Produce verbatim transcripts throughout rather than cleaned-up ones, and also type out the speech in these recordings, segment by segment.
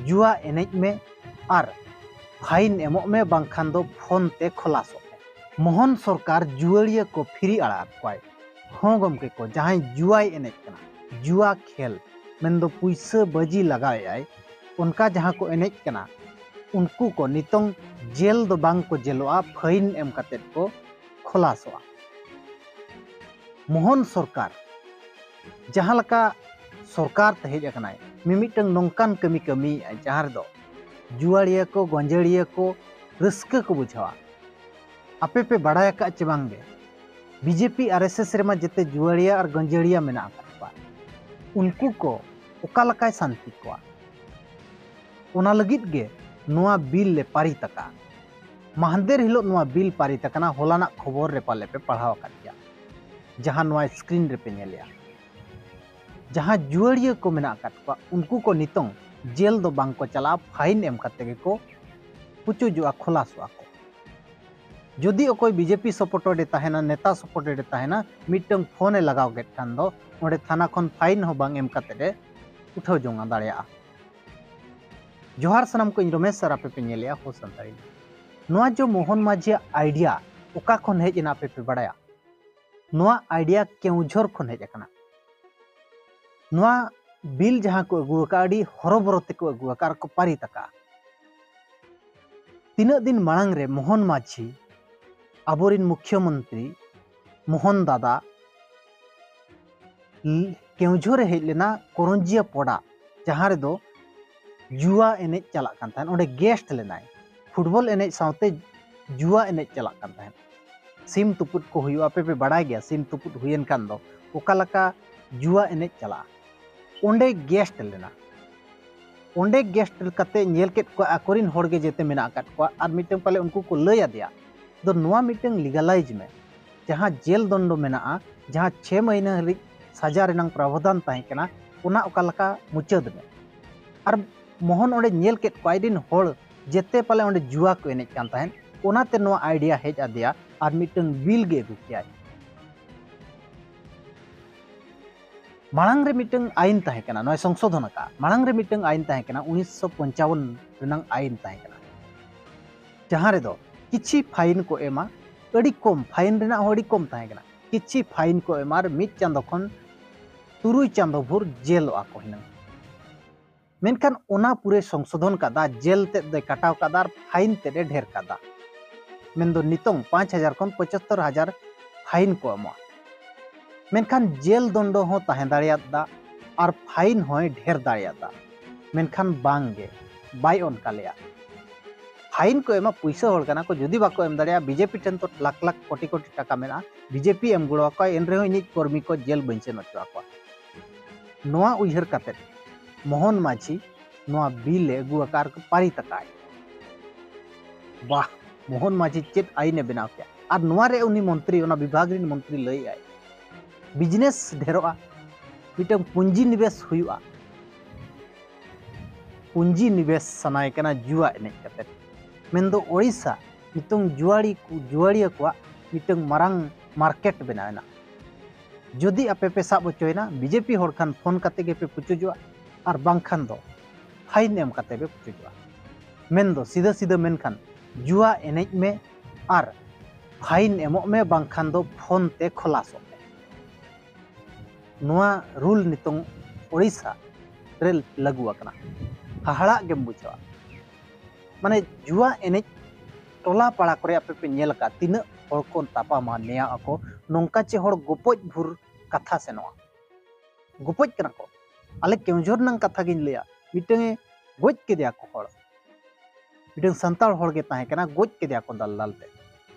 ᱡᱩᱣᱟ ᱮᱱᱮᱡ ᱢᱮ ᱟᱨ ᱯᱷᱟᱭᱤᱱ ᱮᱢᱚᱜ ᱢᱮ, ᱵᱟᱝᱠᱷᱟᱱ ᱫᱚ ᱯᱷᱳᱱ ᱛᱮ ᱠᱷᱚᱞᱟᱥᱚᱜ ᱢᱮ᱾ ᱢᱳᱦᱚᱱ ᱥᱚᱨᱠᱟᱨ ᱡᱩᱣᱟᱹᱲᱤᱭᱟᱹ ᱠᱚ ᱯᱷᱤᱨᱤ ᱟᱲᱟᱜ ᱟᱫ ᱠᱚᱣᱟᱭ᱾ ᱦᱚᱸ ᱜᱚᱢᱠᱮ ᱠᱚ, ᱡᱟᱦᱟᱸᱭ ᱡᱩᱣᱟᱭ ᱮᱱᱮᱡ ᱠᱟᱱᱟ, ᱡᱩᱣᱟ ᱠᱷᱮᱞ, ᱢᱮᱱᱫᱚ ᱯᱩᱭᱥᱟᱹ ᱵᱟᱹᱡᱤ ᱞᱟᱜᱟᱣᱮᱫ ᱟᱭ, ᱚᱱᱠᱟ ᱡᱟᱦᱟᱸ ᱠᱚ ᱮᱱᱮᱡ ᱠᱟᱱᱟ, ᱩᱱᱠᱩ ᱠᱚ ᱱᱤᱛᱚᱝ ᱡᱮᱞ ᱫᱚ ᱵᱟᱝ ᱠᱚ ᱡᱮᱞᱚᱜᱼᱟ, ᱯᱷᱟᱭᱤᱱ ᱮᱢ ᱠᱟᱛᱮᱫ ᱠᱚ ᱠᱷᱚᱞᱟᱥᱚᱜᱼᱟ᱾ ᱢᱳᱦᱚᱱ ᱥᱚᱨᱠᱟᱨ ᱡᱟᱦᱟᱸ ᱞᱮᱠᱟ ᱥᱚᱨᱠᱟᱨ ᱛᱮ ᱦᱮᱡ ᱟᱠᱟᱱᱟᱭ, ᱢᱤᱢᱤᱫᱴᱟᱝ ᱱᱚᱝᱠᱟᱱ ᱠᱟᱹᱢᱤ ᱠᱟᱹᱢᱤᱭᱮᱫᱼᱟᱭ, ᱡᱟᱦᱟᱸ ᱨᱮᱫᱚ ᱡᱩᱣᱟᱹᱲᱤᱭᱟᱹ ᱠᱚ, ᱜᱚᱸᱡᱟᱹᱲᱤᱭᱟᱹ ᱠᱚ ᱨᱟᱹᱥᱠᱟᱹ ᱠᱚ ᱵᱩᱡᱷᱟᱹᱣᱟ᱾ ᱟᱯᱮ ᱯᱮ ᱵᱟᱲᱟᱭ ᱟᱠᱟᱫ ᱪᱮ ᱵᱟᱝ ᱜᱮ, ᱵᱤᱡᱮᱯᱤ ᱟᱨ ᱮᱥ ᱮᱥ ᱨᱮᱢᱟ ᱡᱮᱛᱮ ᱡᱩᱣᱟᱹᱲᱤᱭᱟᱹ ᱟᱨ ᱜᱚᱸᱡᱟᱹᱲᱤᱭᱟᱹ ᱢᱮᱱᱟᱜ ᱟᱠᱟᱫ ᱠᱚᱣᱟ᱾ ᱩᱱᱠᱩ ᱠᱚ ᱚᱠᱟ ᱞᱮᱠᱟᱭ ᱥᱟᱱᱛᱤ ᱠᱚᱣᱟ, ᱚᱱᱟ ᱞᱟᱹᱜᱤᱫ ᱜᱮ ᱱᱚᱣᱟ ᱵᱤᱞ ᱞᱮ ᱯᱟᱨᱤᱛ ᱟᱠᱟᱫᱼᱟ᱾ ᱢᱟᱦᱫᱮᱨ ᱦᱤᱞᱳᱜ ᱱᱚᱣᱟ ᱵᱤᱞ ᱯᱟᱨᱤᱛ ᱟᱠᱟᱱᱟ, ᱦᱚᱞᱟᱱᱟᱜ ᱠᱷᱚᱵᱚᱨ ᱨᱮ ᱯᱟᱞᱮ ᱯᱮ ᱯᱟᱲᱦᱟᱣ ᱟᱠᱟᱫ ᱜᱮᱭᱟ, ᱡᱟᱦᱟᱸ ᱱᱚᱣᱟ ᱥᱠᱨᱤᱱ ᱨᱮᱯᱮ ᱧᱮᱞᱮᱜᱼᱟ᱾ ᱡᱟᱦᱟᱸ ᱡᱩᱣᱟᱹᱲᱤᱭᱟᱹ ᱠᱚ ᱢᱮᱱᱟᱜ ᱟᱠᱟᱫ ᱠᱚᱣᱟ, ᱩᱱᱠᱩ ᱠᱚ ᱱᱤᱛᱚᱝ ᱡᱮᱞ ᱫᱚ ᱵᱟᱝ ᱠᱚ ᱪᱟᱞᱟᱜᱼᱟ, ᱯᱷᱟᱭᱤᱱ ᱮᱢ ᱠᱟᱛᱮ ᱜᱮᱠᱚ ᱯᱩᱪᱩᱡᱚᱜᱼᱟ, ᱠᱷᱚᱞᱟᱥᱚᱜᱼᱟ ᱠᱚ᱾ ᱡᱩᱫᱤ ᱚᱠᱚᱭ ᱵᱤᱡᱮᱯᱤ ᱥᱟᱯᱳᱨᱴᱟᱨ ᱮ ᱛᱟᱦᱮᱱᱟ, ᱱᱮᱛᱟ ᱥᱟᱯᱳᱨᱴᱟᱨ ᱮ ᱛᱟᱦᱮᱱᱟ, ᱢᱤᱫᱴᱟᱝ ᱯᱷᱳᱱ ᱮ ᱞᱟᱜᱟᱣ ᱠᱮᱫ ᱠᱷᱟᱱ ᱫᱚ ᱚᱸᱰᱮ ᱛᱷᱟᱱᱟ ᱠᱷᱚᱱ ᱯᱷᱟᱭᱤᱱ ᱦᱚᱸ ᱵᱟᱝ ᱮᱢ ᱠᱟᱛᱮ ᱮ ᱩᱴᱷᱟᱹᱣ ᱡᱚᱝ ᱫᱟᱲᱮᱭᱟᱜᱼᱟ᱾ ᱡᱚᱦᱟᱨ ᱥᱟᱱᱟᱢ ᱠᱚ, ᱤᱧ ᱨᱚᱢᱮᱥ ᱟᱨ ᱟᱯᱮ ᱯᱮ ᱧᱮᱞᱮᱜᱼᱟ ᱦᱳ ᱥᱟᱱᱛᱟᱲᱤ᱾ ᱱᱚᱣᱟ ᱡᱚ ᱢᱳᱦᱚᱱ ᱢᱟᱹᱡᱷᱤᱭᱟᱜ ᱟᱭᱰᱤᱭᱟ ᱚᱠᱟ ᱠᱷᱚᱱ ᱦᱮᱡ ᱮᱱᱟ ᱟᱯᱮ ᱯᱮ ᱵᱟᱲᱟᱭᱟ? ᱱᱚᱣᱟ ᱟᱭᱰᱤᱭᱟ ᱠᱮᱣᱡᱷᱚᱨ ᱠᱷᱚᱱ ᱦᱮᱡ ᱟᱠᱟᱱᱟ᱾ ᱱᱚᱣᱟ ᱵᱤᱞ ᱡᱟᱦᱟᱸ ᱠᱚ ᱟᱹᱜᱩ ᱟᱠᱟᱫᱼᱟ, ᱟᱹᱰᱤ ᱦᱚᱨᱚᱵᱚᱨᱚ ᱛᱮᱠᱚ ᱟᱹᱜᱩ ᱟᱠᱟᱫᱼᱟ ᱟᱨ ᱠᱚ ᱯᱟᱨᱤᱛ ᱟᱠᱟᱫᱼᱟ᱾ ᱛᱤᱱᱟᱹᱜ ᱫᱤᱱ ᱢᱟᱲᱟᱝ ᱨᱮ ᱢᱳᱦᱚᱱ ᱢᱟᱹᱡᱷᱤ, ᱟᱵᱚᱨᱮᱱ ᱢᱩᱠᱷᱭᱚᱢᱚᱱᱛᱨᱤ ᱢᱳᱦᱚᱱ ᱫᱟᱫᱟ, ᱠᱮᱣᱡᱷᱚᱨ ᱮ ᱦᱮᱡ ᱞᱮᱱᱟ ᱠᱚᱨᱚᱧᱡᱤᱭᱟ ᱯᱚᱰᱟ, ᱡᱟᱦᱟᱸ ᱨᱮᱫᱚ ᱡᱩᱣᱟ ᱮᱱᱮᱡ ᱪᱟᱞᱟᱜ ᱠᱟᱱ ᱛᱟᱦᱮᱸᱫ᱾ ᱚᱸᱰᱮ ᱜᱮᱥᱴ ᱞᱮᱱᱟᱭ᱾ ᱯᱷᱩᱴᱵᱚᱞ ᱮᱱᱮᱡ ᱥᱟᱶᱛᱮ ᱡᱩᱣᱟ ᱮᱱᱮᱡ ᱪᱟᱞᱟᱜ ᱠᱟᱱ ᱛᱟᱦᱮᱸᱫ᱾ ᱥᱤᱢ ᱛᱩᱯᱩᱫ ᱠᱚ ᱦᱩᱭᱩᱜᱼᱟ, ᱟᱯᱮ ᱯᱮ ᱵᱟᱲᱟᱭ ᱜᱮᱭᱟ, ᱥᱤᱢ ᱛᱩᱯᱩᱫ ᱦᱩᱭᱮᱱ ᱠᱷᱟᱱ ᱫᱚ ᱚᱠᱟ ᱞᱮᱠᱟ ᱡᱩᱣᱟ ᱮᱱᱮᱡ ᱪᱟᱞᱟᱜᱼᱟ᱾ ᱚᱸᱰᱮ ᱜᱮᱥᱴ ᱞᱮᱱᱟ᱾ ᱚᱸᱰᱮ ᱜᱮᱥᱴ ᱠᱟᱛᱮ ᱧᱮᱞ ᱠᱮᱫ ᱠᱚᱣᱟ, ᱟᱠᱚᱨᱮᱱ ᱦᱚᱲ ᱜᱮ ᱡᱮᱛᱮ ᱢᱮᱱᱟᱜ ᱟᱠᱟᱫ ᱠᱚᱣᱟ, ᱟᱨ ᱢᱤᱫᱴᱟᱝ ᱯᱟᱞᱮ ᱩᱱᱠᱩ ᱠᱚ ᱞᱟᱹᱭ ᱟᱫᱮᱭᱟ, ᱫᱚ ᱱᱚᱣᱟ ᱢᱤᱫᱴᱟᱝ ᱞᱤᱜᱟᱞᱟᱭᱤᱡᱽ ᱢᱮ, ᱡᱟᱦᱟᱸ ᱡᱮᱞ ᱫᱚᱱᱰᱚ ᱢᱮᱱᱟᱜᱼᱟ, ᱡᱟᱦᱟᱸ ᱪᱷᱮ ᱢᱟᱹᱦᱱᱟᱹ ᱦᱟᱹᱨᱤᱡ ᱥᱟᱡᱟ ᱨᱮᱱᱟᱝ ᱯᱨᱟᱵᱚᱫᱷᱟᱱ ᱛᱟᱦᱮᱸ ᱠᱟᱱᱟ, ᱚᱱᱟ ᱚᱠᱟ ᱞᱮᱠᱟ ᱢᱩᱪᱟᱹᱫ ᱢᱮ᱾ ᱟᱨ ᱢᱳᱦᱚᱱ ᱚᱸᱰᱮ ᱧᱮᱞ ᱠᱮᱫ ᱠᱚᱣᱟ, ᱟᱡ ᱨᱮᱱ ᱦᱚᱲ ᱡᱮᱛᱮ ᱯᱟᱞᱮ ᱚᱸᱰᱮ ᱡᱩᱣᱟ ᱠᱚ ᱮᱱᱮᱡ ᱠᱟᱱ ᱛᱟᱦᱮᱸᱫ, ᱚᱱᱟᱛᱮ ᱱᱚᱣᱟ ᱟᱭᱰᱤᱭᱟ ᱦᱮᱡ ᱟᱫᱮᱭᱟ ᱟᱨ ᱢᱤᱫᱴᱟᱝ ᱵᱤᱞ ᱜᱮ ᱟᱹᱜᱩ ᱠᱮᱭᱟᱭ᱾ ᱢᱟᱲᱟᱝ ᱨᱮ ᱢᱤᱫᱴᱟᱝ ᱟᱭᱤᱱ ᱛᱟᱦᱮᱸ ᱠᱟᱱᱟ, ᱱᱚᱣᱟ ᱥᱚᱝᱥᱳᱫᱷᱚᱱ ᱟᱠᱟᱫ, ᱢᱟᱲᱟᱝ ᱨᱮ ᱢᱤᱫᱴᱟᱝ ᱟᱭᱤᱱ ᱛᱟᱦᱮᱸ ᱠᱟᱱᱟ, ᱩᱱᱤᱥᱥᱚ ᱯᱚᱧᱪᱟᱣᱚᱱ ᱨᱮᱱᱟᱝ ᱟᱭᱤᱱ ᱛᱟᱦᱮᱸ ᱠᱟᱱᱟ, ᱡᱟᱦᱟᱸ ᱨᱮᱫᱚ ᱠᱤᱪᱷᱤ ᱯᱷᱟᱭᱤᱱ ᱠᱚ ᱮᱢᱟ, ᱟᱹᱰᱤ ᱠᱚᱢ, ᱯᱷᱟᱭᱤᱱ ᱨᱮᱱᱟᱜ ᱦᱚᱸ ᱟᱹᱰᱤ ᱠᱚᱢ ᱛᱟᱦᱮᱸ ᱠᱟᱱᱟ, ᱠᱤᱪᱷᱤ ᱯᱷᱟᱭᱤᱱ ᱠᱚ ᱮᱢᱟ ᱟᱨ ᱢᱤᱫ ᱪᱟᱸᱫᱚ ᱠᱷᱚᱱ ᱛᱩᱨᱩᱭ ᱪᱟᱸᱫᱚ ᱵᱷᱳᱨ ᱡᱮᱞᱚᱜᱼᱟ ᱠᱚ ᱦᱩᱱᱟᱹᱝ᱾ ᱢᱮᱱᱠᱷᱟᱱ ᱚᱱᱟ ᱯᱩᱨᱟᱹᱭ ᱥᱚᱝᱥᱳᱫᱷᱚᱱ ᱠᱟᱫᱟ, ᱡᱮᱞ ᱛᱮᱫ ᱫᱚᱭ ᱠᱟᱴᱟᱣ ᱠᱟᱫᱟ ᱟᱨ ᱯᱷᱟᱭᱤᱱ ᱛᱮᱫ ᱮ ᱰᱷᱮᱨ ᱠᱟᱫᱟ᱾ ᱢᱮᱱᱫᱚ ᱱᱤᱛᱚᱝ ᱯᱟᱸᱪ ᱦᱟᱡᱟᱨ ᱠᱷᱚᱱ ᱯᱚᱸᱪᱟᱛᱛᱚᱨ ᱦᱟᱡᱟᱨ ᱯᱷᱟᱭᱤᱱ ᱠᱚ ᱮᱢᱚᱜᱼᱟ᱾ ᱢᱮᱱᱠᱷᱟᱱ ᱡᱮᱞ ᱫᱚᱱᱰᱚ ᱦᱚᱸ ᱛᱟᱦᱮᱸ ᱫᱟᱲᱮᱭᱟᱫᱟ ᱟᱨ ᱯᱷᱟᱭᱤᱱ ᱦᱚᱸᱭ ᱰᱷᱮᱨ ᱫᱟᱲᱮᱭᱟᱫᱟ, ᱢᱮᱱᱠᱷᱟᱱ ᱵᱟᱝ ᱜᱮ, ᱵᱟᱭ ᱚᱱᱠᱟ ᱞᱮᱜᱼᱟ᱾ ᱯᱷᱟᱭᱤᱱ ᱠᱚ ᱮᱢᱟ, ᱯᱩᱭᱥᱟᱹ ᱦᱚᱲ ᱠᱟᱱᱟ ᱠᱚ, ᱡᱩᱫᱤ ᱵᱟᱠᱚ ᱮᱢ ᱫᱟᱲᱮᱭᱟᱜᱼᱟ, ᱵᱤᱡᱮᱯᱤ ᱴᱷᱮᱱ ᱛᱚ ᱞᱟᱠᱷ ᱞᱟᱠᱷ ᱠᱳᱴᱤ ᱠᱳᱴᱤ ᱴᱟᱠᱟ ᱢᱮᱱᱟᱜᱼᱟ, ᱵᱤᱡᱮᱯᱤ ᱮᱢ ᱜᱚᱲᱚ ᱟᱠᱚᱣᱟ, ᱮᱱ ᱨᱮᱦᱚᱸ ᱤᱧᱤᱡ ᱠᱚᱨᱢᱤ ᱠᱚ ᱡᱮᱞ ᱵᱟᱹᱧ ᱥᱮᱱ ᱦᱚᱪᱚ ᱟᱠᱚᱣᱟ᱾ ᱱᱚᱣᱟ ᱩᱭᱦᱟᱹᱨ ᱠᱟᱛᱮᱫ ᱢᱳᱦᱚᱱ ᱢᱟᱹᱡᱷᱤ ᱱᱚᱣᱟ ᱵᱤᱞ ᱮ ᱟᱹᱜᱩ ᱟᱠᱟᱫ ᱟᱨ ᱯᱟᱹᱨᱤᱛ ᱟᱠᱟᱫ᱾ ᱵᱟᱦ, ᱢᱳᱦᱚᱱ ᱢᱟᱹᱡᱷᱤ ᱪᱮᱫ ᱟᱭᱤᱱ ᱮ ᱵᱮᱱᱟᱣ ᱠᱮᱫ! ᱟᱨ ᱱᱚᱣᱟ ᱨᱮ ᱩᱱᱤ ᱢᱚᱱᱛᱨᱤ, ᱚᱱᱟ ᱵᱤᱵᱷᱟᱜᱽ ᱨᱮᱱ ᱢᱚᱱᱛᱨᱤ ᱞᱟᱹᱭᱮᱫ ᱟᱭ, ᱵᱤᱡᱽᱱᱮᱥ ᱰᱷᱮᱨᱚᱜᱼᱟ, ᱢᱤᱫᱴᱟᱝ ᱯᱩᱸᱡᱤ ᱱᱤᱵᱮᱥ ᱦᱩᱭᱩᱜᱼᱟ᱾ ᱯᱩᱸᱡᱤ ᱱᱤᱵᱮᱥ ᱥᱟᱱᱟᱭᱮ ᱠᱟᱱᱟ ᱡᱩᱣᱟ ᱮᱱᱮᱡ ᱠᱟᱛᱮ᱾ ᱢᱮᱱᱫᱚ ᱳᱰᱤᱥᱟ ᱱᱤᱛᱚᱝ ᱡᱩᱣᱟᱲᱤ ᱠᱚ, ᱡᱩᱣᱟᱲᱤᱭᱟᱹ ᱠᱚᱣᱟᱜ ᱢᱤᱫᱴᱟᱝ ᱢᱟᱨᱟᱝ ᱢᱟᱨᱠᱮᱴ ᱵᱮᱱᱟᱣ ᱮᱱᱟ᱾ ᱡᱩᱫᱤ ᱟᱯᱮ ᱯᱮ ᱥᱟᱵ ᱦᱚᱪᱚᱭᱮᱱᱟ, ᱵᱤᱡᱮᱯᱤ ᱦᱚᱲ ᱠᱷᱟᱱ ᱯᱷᱳᱱ ᱠᱟᱛᱮ ᱜᱮᱯᱮ ᱯᱩᱪᱩᱡᱚᱜᱼᱟ, ᱟᱨ ᱵᱟᱝᱠᱷᱟᱱ ᱫᱚ ᱯᱷᱟᱭᱤᱱ ᱮᱢ ᱠᱟᱛᱮ ᱯᱮ ᱯᱩᱪᱩᱡᱚᱜᱼᱟ᱾ ᱢᱮᱱᱫᱚ ᱥᱤᱫᱷᱟᱹ ᱥᱤᱫᱷᱟᱹ ᱢᱮᱱᱠᱷᱟᱱ ᱡᱩᱣᱟ ᱮᱱᱮᱡ ᱢᱮ ᱟᱨ ᱯᱷᱟᱭᱤᱱ ᱮᱢᱚᱜ ᱢᱮ, ᱵᱟᱝᱠᱷᱟᱱ ᱫᱚ ᱯᱷᱳᱱ ᱛᱮ ᱠᱷᱚᱞᱟᱥᱚᱜ ᱢᱮ᱾ ᱱᱚᱣᱟ ᱨᱩᱞ ᱱᱤᱛᱚᱝ ᱳᱰᱤᱥᱟ ᱨᱮ ᱞᱟᱹᱜᱩ ᱟᱠᱟᱱᱟ᱾ ᱦᱟᱦᱟᱲᱟᱜ ᱜᱮᱢ ᱵᱩᱡᱷᱟᱹᱣᱟ᱾ ᱢᱟᱱᱮ ᱡᱩᱣᱟ ᱮᱱᱮᱡ ᱴᱚᱞᱟ ᱯᱟᱲᱟ ᱠᱚᱨᱮ ᱟᱯᱮ ᱯᱮ ᱧᱮᱞ ᱟᱠᱟᱫ, ᱛᱤᱱᱟᱹᱜ ᱦᱚᱲ ᱠᱚ ᱛᱟᱯᱟᱢᱟ, ᱱᱮᱭᱟᱣ ᱟᱠᱚ, ᱱᱚᱝᱠᱟ ᱪᱮ ᱦᱚᱲ ᱜᱚᱯᱚᱡ ᱵᱷᱩᱨ ᱠᱟᱛᱷᱟ ᱥᱮᱱᱚᱜᱼᱟ᱾ ᱜᱚᱯᱚᱡ ᱠᱟᱱᱟ ᱠᱚ᱾ ᱟᱞᱮ ᱠᱮᱣᱡᱷᱚᱨ ᱨᱮᱱᱟᱝ ᱠᱟᱛᱷᱟ ᱜᱤᱧ ᱞᱟᱹᱭᱟ, ᱢᱤᱫᱴᱟᱝ ᱮ ᱜᱚᱡ ᱠᱮᱫᱮᱭᱟ ᱠᱚ ᱦᱚᱲ, ᱢᱤᱫᱴᱟᱝ ᱥᱟᱱᱛᱟᱲ ᱦᱚᱲ ᱜᱮ ᱛᱟᱦᱮᱸ ᱠᱟᱱᱟ, ᱜᱚᱡ ᱠᱮᱫᱮᱭᱟ ᱠᱚ ᱫᱟᱞ ᱫᱟᱞ ᱛᱮ,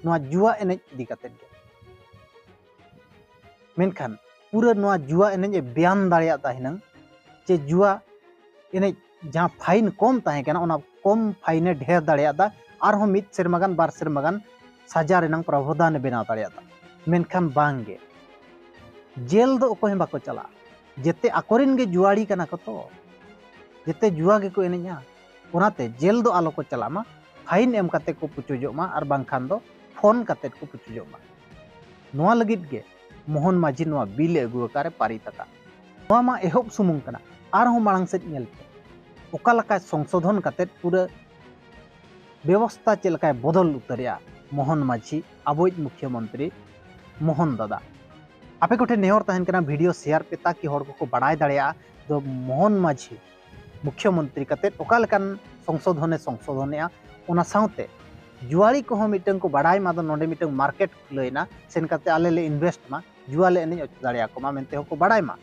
ᱱᱚᱣᱟ ᱡᱩᱣᱟ ᱮᱱᱮᱡ ᱤᱫᱤ ᱠᱟᱛᱮᱫ ᱜᱮ᱾ ᱢᱮᱱᱠᱷᱟᱱ ᱯᱩᱨᱟᱹ ᱱᱚᱣᱟ ᱡᱩᱣᱟ ᱮᱱᱮᱡ ᱮ ᱵᱮᱭᱟᱱ ᱫᱟᱲᱮᱭᱟᱫ ᱛᱟᱦᱮᱱᱟᱹᱝ, ᱡᱮ ᱡᱩᱣᱟ ᱮᱱᱮᱡ ᱡᱟᱦᱟᱸ ᱯᱷᱟᱭᱤᱱ ᱠᱚᱢ ᱛᱟᱦᱮᱸ ᱠᱟᱱᱟ, ᱚᱱᱟ ᱠᱚᱢ ᱯᱷᱟᱭᱤᱱ ᱮ ᱰᱷᱮᱨ ᱫᱟᱲᱮᱭᱟᱫᱟ, ᱟᱨᱦᱚᱸ ᱢᱤᱫ ᱥᱮᱨᱢᱟ ᱜᱟᱱ, ᱵᱟᱨ ᱥᱮᱨᱢᱟ ᱜᱟᱱ ᱥᱟᱡᱟ ᱨᱮᱱᱟᱝ ᱯᱨᱟᱵᱷᱚᱫᱟᱱ ᱮ ᱵᱮᱱᱟᱣ ᱫᱟᱲᱮᱭᱟᱫᱟ᱾ ᱢᱮᱱᱠᱷᱟᱱ ᱵᱟᱝ ᱜᱮ, ᱡᱮᱞ ᱫᱚ ᱚᱠᱚᱭ ᱦᱚᱸ ᱵᱟᱠᱚ ᱪᱟᱞᱟᱜᱼᱟ᱾ ᱡᱮᱛᱮ ᱟᱠᱚᱨᱮᱱ ᱜᱮ ᱡᱩᱣᱟᱲᱤ ᱠᱟᱱᱟ ᱠᱚ ᱛᱚ, ᱡᱮᱛᱮ ᱡᱩᱣᱟ ᱜᱮᱠᱚ ᱮᱱᱮᱡᱼᱟ᱾ ᱚᱱᱟᱛᱮ ᱡᱮᱞ ᱫᱚ ᱟᱞᱚ ᱠᱚ ᱪᱟᱞᱟᱜ ᱢᱟ, ᱯᱷᱟᱭᱤᱱ ᱮᱢ ᱠᱟᱛᱮ ᱠᱚ ᱯᱩᱪᱩᱡᱚᱜ ᱢᱟ, ᱟᱨ ᱵᱟᱝᱠᱷᱟᱱ ᱫᱚ ᱯᱷᱳᱱ ᱠᱟᱛᱮ ᱠᱚ ᱯᱩᱪᱩᱡᱚᱜ ᱢᱟ᱾ ᱱᱚᱣᱟ ᱞᱟᱹᱜᱤᱫ ᱜᱮ ᱢᱳᱦᱚᱱ ᱢᱟᱹᱡᱷᱤ ᱱᱚᱣᱟ ᱵᱤᱞ ᱮ ᱟᱹᱜᱩ ᱟᱠᱟᱫ ᱨᱮ ᱯᱟᱹᱨᱤᱛ ᱟᱠᱟᱫ᱾ ᱱᱚᱣᱟ ᱢᱟ ᱮᱦᱚᱵ ᱥᱩᱢᱩᱝ ᱠᱟᱱᱟ, ᱟᱨᱦᱚᱸ ᱢᱟᱲᱟᱝ ᱥᱮᱫ ᱧᱮᱞ ᱯᱮ ᱚᱠᱟ ᱞᱮᱠᱟ ᱥᱚᱝᱥᱳᱫᱷᱚᱱ ᱠᱟᱛᱮᱫ ᱯᱩᱨᱟᱹ ᱵᱮᱵᱚᱥᱛᱟ ᱪᱮᱫ ᱞᱮᱠᱟᱭ ᱵᱚᱫᱚᱞ ᱩᱛᱟᱹᱨᱮᱜᱼᱟ ᱢᱳᱦᱚᱱ ᱢᱟᱹᱡᱷᱤ, ᱟᱵᱚᱭᱤᱡ ᱢᱩᱠᱷᱭᱚᱢᱚᱱᱛᱨᱤ ᱢᱳᱦᱚᱱ ᱫᱟᱫᱟ᱾ ᱟᱯᱮ ᱠᱚᱴᱷᱮᱱ ᱱᱮᱦᱚᱨ ᱛᱟᱦᱮᱱ ᱠᱟᱱᱟ ᱵᱷᱤᱰᱤᱭᱳ ᱥᱮᱭᱟᱨ ᱯᱮ, ᱛᱟᱠᱤ ᱦᱚᱲ ᱠᱚᱠᱚ ᱵᱟᱲᱟᱭ ᱫᱟᱲᱮᱭᱟᱜᱼᱟ ᱫᱚ ᱢᱳᱦᱚᱱ ᱢᱟᱹᱡᱷᱤ ᱢᱩᱠᱷᱭᱚᱢᱚᱱᱛᱨᱤ ᱠᱟᱛᱮᱫ ᱚᱠᱟ ᱞᱮᱠᱟᱱ ᱥᱚᱝᱥᱳᱫᱷᱚᱱᱮ ᱥᱚᱝᱥᱳᱫᱷᱚᱱᱮᱜᱼᱟ᱾ ᱚᱱᱟ ᱥᱟᱶᱛᱮ ᱡᱩᱣᱟᱹᱲᱤ ᱠᱚᱦᱚᱸ ᱢᱤᱫᱴᱟᱝ ᱠᱚ ᱵᱟᱲᱟᱭ ᱢᱟ ᱫᱚ ᱱᱚᱰᱮ ᱢᱤᱫᱴᱟᱝ ᱢᱟᱨᱠᱮᱴ ᱠᱷᱩᱞᱟᱹᱣ ᱮᱱᱟ, ᱥᱮᱱ ᱠᱟᱛᱮ ᱟᱞᱮ ᱞᱮ ᱤᱱᱵᱷᱮᱥᱴ ᱢᱟ, ᱡᱩᱣᱟ ᱞᱮ ᱮᱱᱮᱡ ᱦᱚᱪᱚ ᱫᱟᱲᱮᱭᱟᱠᱚ ᱢᱟ ᱢᱮᱱᱛᱮ ᱦᱚᱸᱠᱚ ᱵᱟᱲᱟᱭ ᱢᱟ᱾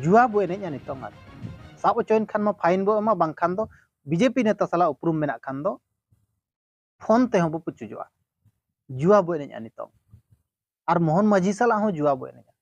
ᱡᱩᱣᱟ ᱵᱚ ᱮᱱᱮᱡᱼᱟ ᱱᱤᱛᱚᱝ᱾ ᱟᱨ ᱥᱟᱵ ᱦᱚᱪᱚᱭᱮᱱ ᱠᱷᱟᱱ ᱢᱟ ᱯᱷᱟᱭᱤᱱ ᱵᱚ ᱮᱢᱟ, ᱵᱟᱝᱠᱷᱟᱱ ᱫᱚ ᱵᱤᱡᱮᱯᱤ ᱱᱮᱛᱟ ᱥᱟᱞᱟᱜ ᱩᱯᱨᱩᱢ ᱢᱮᱱᱟᱜ ᱠᱷᱟᱱ ᱫᱚ ᱯᱷᱳᱱ ᱛᱮᱦᱚᱸ ᱵᱚ ᱯᱩᱪᱩᱡᱚᱜᱼᱟ᱾ ᱡᱩᱣᱟ ᱵᱚ ᱮᱱᱮᱡᱼᱟ ᱱᱤᱛᱚᱝ, ᱟᱨ ᱢᱳᱦᱚᱱ ᱢᱟᱹᱡᱷᱤ ᱥᱟᱞᱟᱜ ᱦᱚᱸ ᱡᱩᱣᱟ ᱵᱚ ᱮᱱᱮᱡᱼᱟ᱾